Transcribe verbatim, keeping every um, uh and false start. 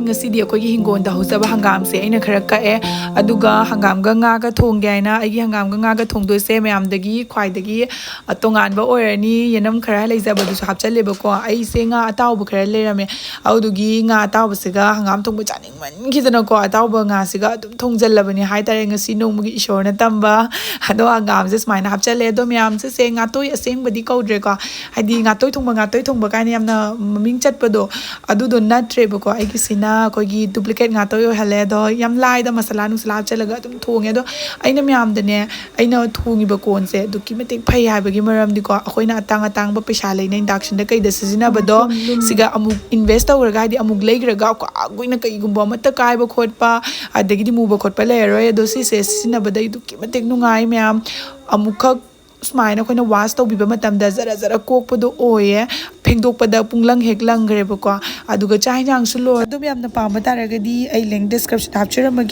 ꯉꯁꯤꯗꯤ ꯑꯩꯈꯣꯏꯒꯤ ꯍꯤꯡꯒꯣꯜꯗ ꯍꯧꯖꯕ ꯍꯪꯒꯥꯝꯁꯦ ꯑꯩꯅ ꯈꯔ ꯀꯛꯑꯦ, ꯑꯗꯨꯒ ꯍꯪꯒꯥꯝꯒ ꯉꯥꯒ ꯊꯣꯡꯒꯦ ꯍꯥꯏꯅ꯫ ꯑꯩꯒꯤ ꯍꯪꯒꯥꯝꯒ ꯉꯥꯒ ꯊꯣꯡꯗꯣꯏꯁꯦ ꯃꯌꯥꯝꯗꯒꯤ ꯈ꯭ꯋꯥꯏꯗꯒꯤ, ꯑ, ꯇꯣꯉꯥꯟꯕ ꯑꯣꯏꯔꯅꯤ꯫ ꯌꯦꯅꯝ ꯈꯔ ꯂꯩꯖꯕꯗꯨꯁꯨ ꯍꯥꯞꯆꯜꯂꯦꯕꯀꯣ꯫ ꯑꯩꯁꯦ ꯉꯥ ꯑꯇꯥꯎꯕ ꯈꯔ ꯂꯩꯔꯝꯃꯦ, ꯑꯗꯨꯗꯨꯒꯤ ꯉꯥ ꯑꯇꯥꯎꯕꯁꯤꯒ ꯍꯪꯒꯥꯝ ꯊꯣꯡꯕ ꯆꯥꯅꯤꯡꯃꯟꯈꯤꯗꯅꯀꯣ, ꯑꯇꯥꯎꯕ ꯉꯥꯁꯤꯒ ꯑꯗꯨꯝ ꯊꯣꯡꯖꯜꯂꯕꯅꯦ ꯍꯥꯏꯇꯥꯔꯦ ꯉꯁꯤ ꯅꯣꯡꯃꯒꯤ ꯏꯁꯣꯔꯅ ꯇꯝꯕ꯫ ꯑꯗꯣ ꯍꯪꯒꯥꯝꯁꯦ ꯁꯨꯃꯥꯏꯅ ꯍꯥꯞꯆꯜꯂꯦ꯫ ꯑꯗꯣ ꯃꯌꯥꯝꯁꯦ ꯁꯦ ꯉꯥꯇꯣꯏ ꯑꯁꯦꯡꯕꯗꯤ ꯀꯧꯗ꯭ꯔꯦꯀꯣ, ꯍꯥꯏꯗꯤ ꯉꯥꯇꯣꯏ ꯊꯣꯡꯕ, ꯉꯥꯇꯣꯏ ꯊꯣꯡꯕ ꯀꯥꯏꯅ ꯌꯥꯝꯅ ꯃꯃꯤꯡ ꯆꯠꯄꯗꯣ, ꯑꯗꯨꯗꯣ ꯅꯠꯇ꯭ꯔꯦꯕꯀꯣ꯫ ꯑꯩꯒꯤꯁꯤꯅ ꯑꯩꯈꯣꯏꯒꯤ duplicate ꯉꯥꯇꯣꯏ ꯑꯣꯏꯍꯜꯂꯦ꯫ ꯑꯗꯣ ꯌꯥꯝ ꯂꯥꯏꯗ, ꯃꯁꯥꯂꯥ ꯅꯨꯡꯁꯥꯂꯥ ꯍꯥꯞꯆꯜꯂꯒ ꯑꯗꯨꯝ ꯊꯣꯡꯉꯦ꯫ ꯑꯗꯣ ꯑꯩꯅ ꯃꯌꯥꯝꯗꯅꯦ, ꯑꯩꯅ ꯊꯣꯡꯉꯤꯕ ꯀꯣꯟꯁꯦ ꯑꯗꯨꯛꯀꯤ ꯃꯇꯤꯛ ꯐꯩ ꯍꯥꯏꯕꯒꯤ ꯃꯔꯝꯗꯤꯀꯣ, ꯑꯩꯈꯣꯏꯅ ꯑꯇꯥꯡ ꯑꯇꯥꯡꯕ ꯄꯩꯁꯥ ꯂꯩꯅ inductionꯗ ꯀꯩꯗ ꯁꯤꯖꯤꯟꯅꯕꯗꯣ, ꯁꯤꯒ ꯑꯃꯨꯛ invest ꯇꯧꯔꯒ, ꯍꯥꯏꯗꯤ ꯑꯃꯨꯛ ꯂꯩꯈ꯭ꯔꯒ ꯀꯨꯏꯅ ꯀꯩꯒꯨꯝꯕ ꯑꯃꯠꯇ ꯀꯥꯏꯕ ꯈꯣꯠꯄ, ꯑꯗꯒꯤꯗꯤ ꯃꯨꯕ ꯈꯣꯠꯄ ꯂꯩꯔꯔꯣꯏ꯫ ꯑꯗꯣ ꯁꯤꯁꯦ ꯁꯤꯖꯤꯟꯅꯕꯗ ꯑꯗꯨꯛꯀꯤ ꯃꯇꯤꯛ ꯅꯨꯡꯉꯥꯏ ꯃꯌꯥꯝ꯫ ꯑꯃꯨꯛꯈꯛ ꯁꯨꯃꯥꯏꯅ ꯑꯩꯈꯣꯏꯅ wash ꯇꯧꯕꯤꯕ ꯃꯇꯝꯗ ꯖꯔ ꯖꯔ ꯀꯣꯛꯄꯗꯣ ꯑꯣꯏꯌꯦ꯫ ꯐꯦꯡꯗꯣꯛꯄꯗ ꯄꯨꯡꯂꯪ ꯍꯦꯛ ꯂꯪꯈ꯭ꯔꯦꯕꯀꯣ꯫ ꯑꯗꯨꯒ ꯆꯥꯛ ꯌꯦꯟꯁꯥꯡꯁꯨ ꯂꯣꯏꯔꯦ꯫ ꯑꯗꯨꯝ ꯌꯥꯝꯅ ꯄꯥꯝꯕ ꯇꯥꯔꯒꯗꯤ ꯑꯩ link description ꯍꯥꯞꯆꯔꯝꯃꯒꯦ꯫